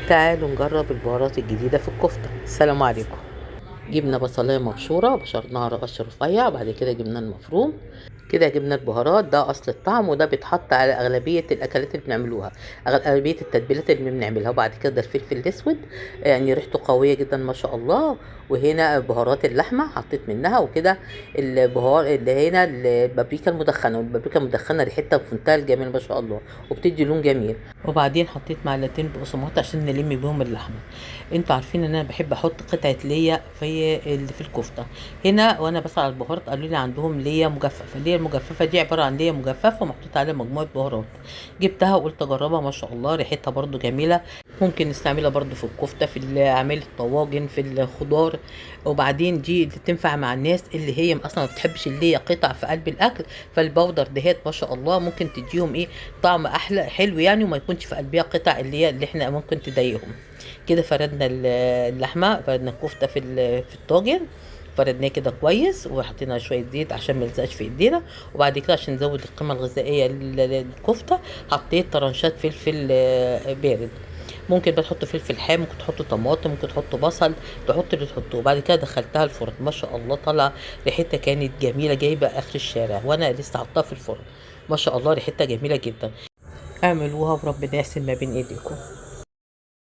تعالوا نجرب البهارات الجديدة في الكفتة. السلام عليكم. جبنا بصلاية مبشورة وبشرناها رقش رفيع، وبعد كده جبنا المفروم، كده جبنا البهارات. ده اصل الطعم، وده بيتحط على اغلبية الاكلات اللي بنعملوها، اغلبية التتبيلات اللي بنعملها. وبعد كده الفلفل الاسود، يعني ريحته قوية جدا ما شاء الله. وهنا بهارات اللحمة حطيت منها، وكده البهار اللي هنا البابريكا المدخنه، والبابريكا المدخنه ريحتها في منتهى الجمال ما شاء الله، وبتدي لون جميل. وبعدين حطيت معلقتين بقسماط عشان نلم بيهم اللحمة. انتوا عارفين ان انا بحب احط قطعه ليا في الكفتة. هنا وانا بسأل على البهارات قالوا لي عندهم ليا مجففة. الليا المجففه دي عبارة عن ليا مجففة ومحطوط عليها مجموعة بهارات. جبتها وقلت اجربها، ما شاء الله ريحتها برضو جميلة، ممكن نستعملها برضو في الكفتة، في اعمال الطواجن، في الخضار. وبعدين دي اللي تنفع مع الناس اللي هي اصلا ما بتحبش الليا قطع في قلب الاكل، فالبودر دهات ما شاء الله ممكن تديهم ايه طعم احلى حلو يعني، وما يكونش في قلبها قطع اللي هي اللي احنا ممكن تضايقهم. كده فردنا اللحمة، فردنا الكفتة في الطاجن، فردناه كده كويس، وحطينا شوية زيت عشان ما يلزقش في ايدينا. وبعد كده عشان نزود القيمة الغذائية للكفته حطيت طرنشات فلفل بارد. ممكن بقى تحطوا فلفل حام، ممكن تحطوا طماطم، ممكن تحطوا بصل، تحطوا اللي تحطوه. بعد كده دخلتها الفرن، ما شاء الله طلع ريحتها كانت جميلة، جايبه اخر الشارع وانا لسه حطاها في الفرن، ما شاء الله ريحتها جميلة جدا. اعملوها وربنا يحسن ما بين ايديكم.